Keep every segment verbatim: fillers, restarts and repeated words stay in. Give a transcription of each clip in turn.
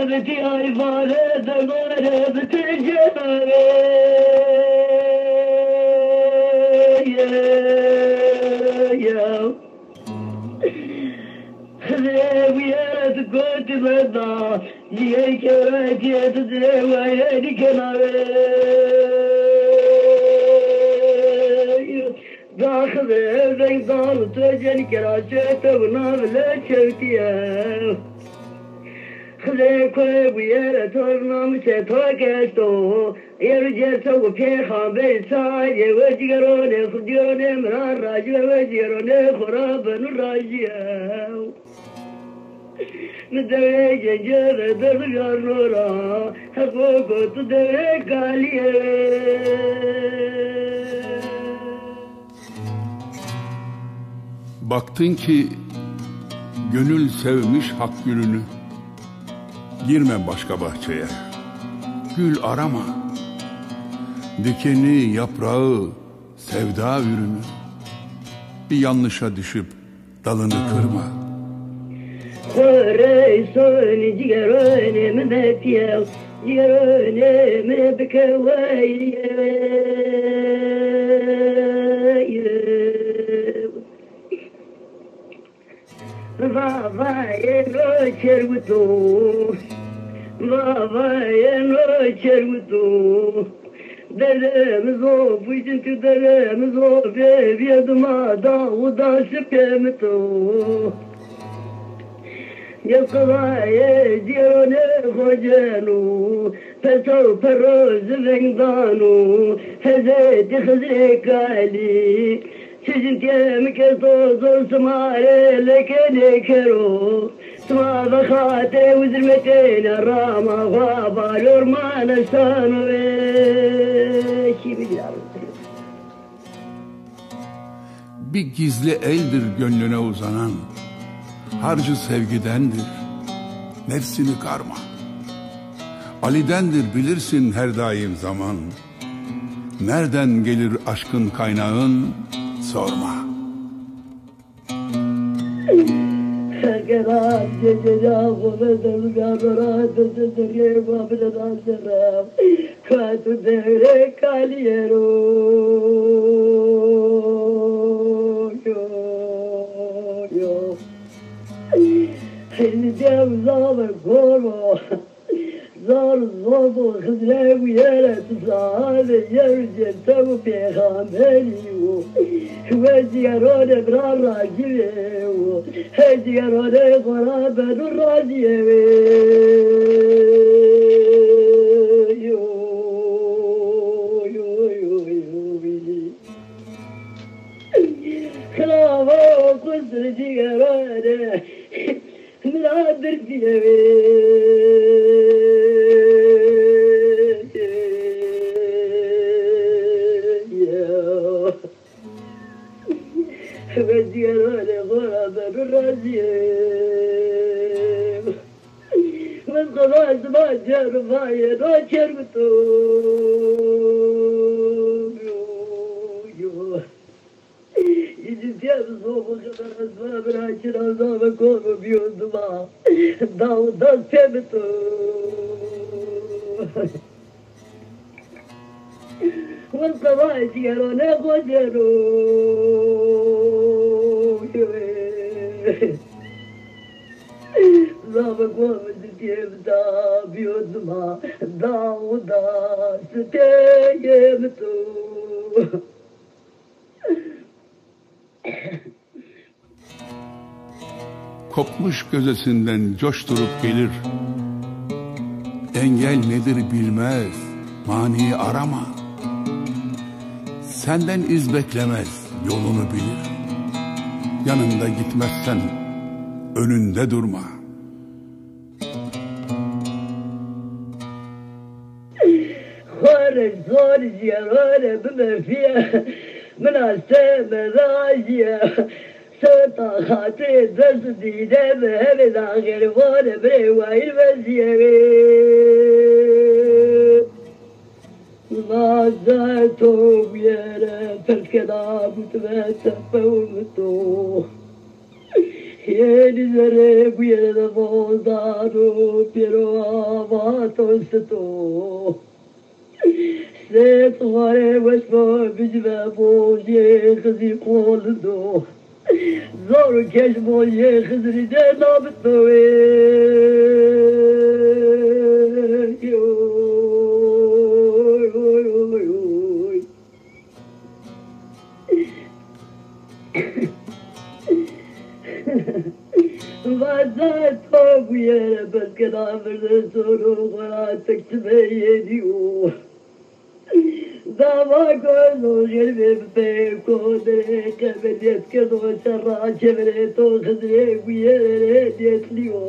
Ti ayvare de gore bi ti cenare. Xizê wîyara tu kotî menda, cîgerî kewra kê tu zê wayê nîkenare. Da xizê veng dal tu cenî kera çete wina vile çewtîye. Xizê koyê wîyara to namu çe to kesto. Êro cêr çew û pêxan bey çayê we cîgeronê xu dîyonê mi ra rajî ve we cîgeronê xu ra benu rajî ew. Mi dewê gence ve derdi viyarno ra, heqo ko tu dewê kalîye. Baktın ki gönül sevmiş hak gülünü. Girme başka bahçeye. Gül arama. Dikeni, yaprağı, sevda ürünü. Bir yanlışa düşüp dalını kırma. Xorey sonî cîgeronê mi metiye, cîgeronê mi bike weyliye. Vavayê no çerwito, vavayê no çerwito. Derdê mi zo bûjin tu, derdê mi zo bê, bê dima da û da şipê mi to. Yê qelayê cêronê xoceno, peso pero zivengdano, hezêtî Xizirê Kalî. Çijintê mi kesto zor sima rê leke nêkero. Sima vexatê û zirmetêne rama xwa balor ma neştano ve. Kî bicaro. Bir gizli eldir gönlüne uzanan, harcı sevgidendir, nefsini karma. Ali'dendir bilirsin her daim zaman. Nereden gelir aşkın kaynağın, sorma. Herkera cecela xo ve derdi gabera, derdi dergê babile da zerra. Ka tu dewrê kalîyero. Yo, yo. Hênî dew zave goro. Zar zobo Xizre wîyere tu zave yew cêr çew û pêxamberî wo. We cîgerone bira racî vê wo. He cîgerone xora beno racîye wê. Yo, yo, yo, yo, wîlî. Xirava qusir cîgerone. Miradir diyevê. Ve diyarane xora benu raziyê. Ve qebaş ma cenu vaye no çermito. Yo, yo. Îdî pîya bi zoxo xeber ez va bira kira zave kono bîyo dima. Daw dast pê bito. Win qevayê cîgerone xo cêno. Zave kono di pê bita bîyo dima. Daw dast pê bito. Kopmuş gözesinden coşturup gelir. Engel nedir bilmez, maniyi arama. Senden iz beklemez, yolunu bilir. Yanında gitmezsen, önünde durma. Xo rê zor jî, xo rê bimefiye, min a se mezajîye. Sewta xatirê dest û dîde mi hemê da xêrê vore birê wayîr vezîye. Vaze to buyere pers kena butime tepe umito. Hênî zerrê buyere de bozdano, pêro avato sito. Sê tixare weş bo, bicive bojê Xizî qolindo. Zor û keş bojê Xizirî de nabitno wê. Oy, oy, oy, oy. Vaza to buyere beskena, birde sono xora tek çimeyê dîyo. Dava kono xêrbê bipe, ko derê qebeliyet kerdo, şerra çeverê to Xizirê buyere rê nêtlîyo.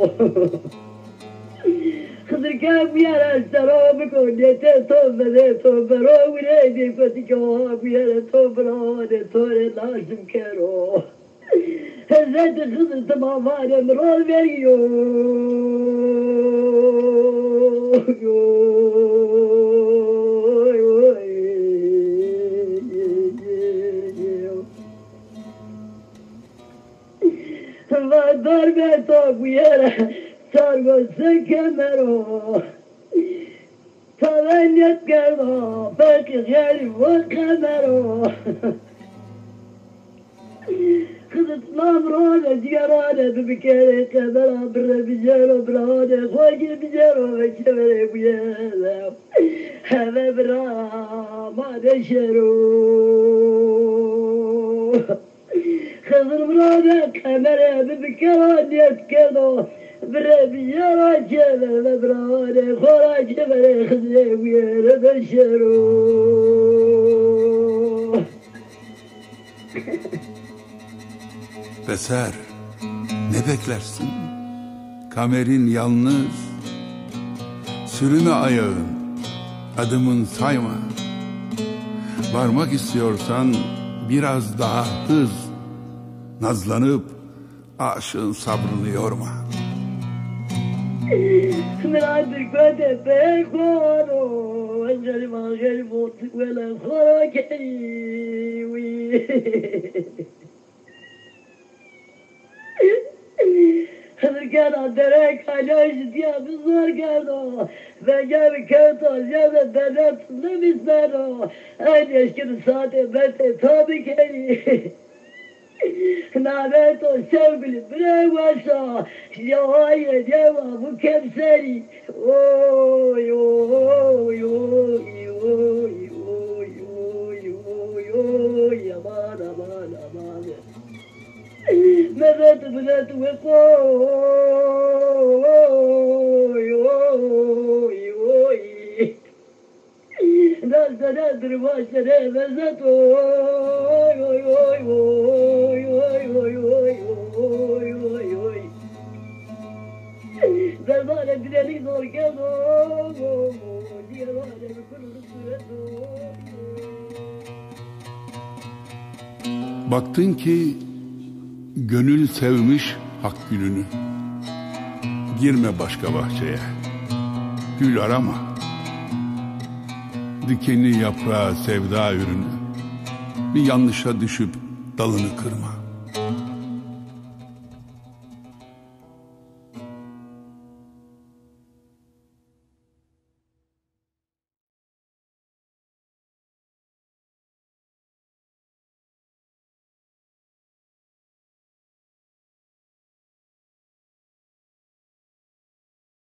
Xizirke buyere sero biko, nêtê to vedê to bero, wirê nêkotî ke wa buyere to birawanê to rê lazim kero. Hezretî Xizir ti ma vanê mi rol verîyo. Va darbe to buyere, çar go se kemero. Tavên yek kerda, pekî xêrî vo qemero. Xizir nam rane, cîgerane, bi bikerê qemera, birre bijero, birane, xo gî bijero, ve çeverê buyere. Heve bira ma de şero. Xizir birane qemere bi bikera niyet kerdo. Birê biyara cêvere birane xora cêvere Xizirê wiyere de şero. Beser, ne beklersin? Kamerin yalnız. Sürüme ayağın, adımın sayma. Varmak istiyorsan biraz daha hız. Nazlanıp aşığın sabrını yorma. Mirandir gode be xoro, engelim angelim oldu, wele xoro keywi. Xizir kena derek alaj diye bizar kerdo. Venge bi kewto ziyade denet nemis beno. En eşkin saate bete tabi keri. Nabeto sevgili bire wesa. Yavaye dewa bu kemseri. Oy, oy, oy, oy, oy, oy, oy, oy, aman, aman, aman. Mezet, mezet, we koy, oy, oy. Destene bir başlere mezet, oy, oy, oy. Derdane dilenik zor geldi, oy, oy, oy. Diğer alemi kırılıp süredo. Baktın ki gönül sevmiş hak gülünü. Girme başka bahçeye. Gül arama. Dikenli yaprağı sevda ürünü. Bir yanlışa düşüp dalını kırma.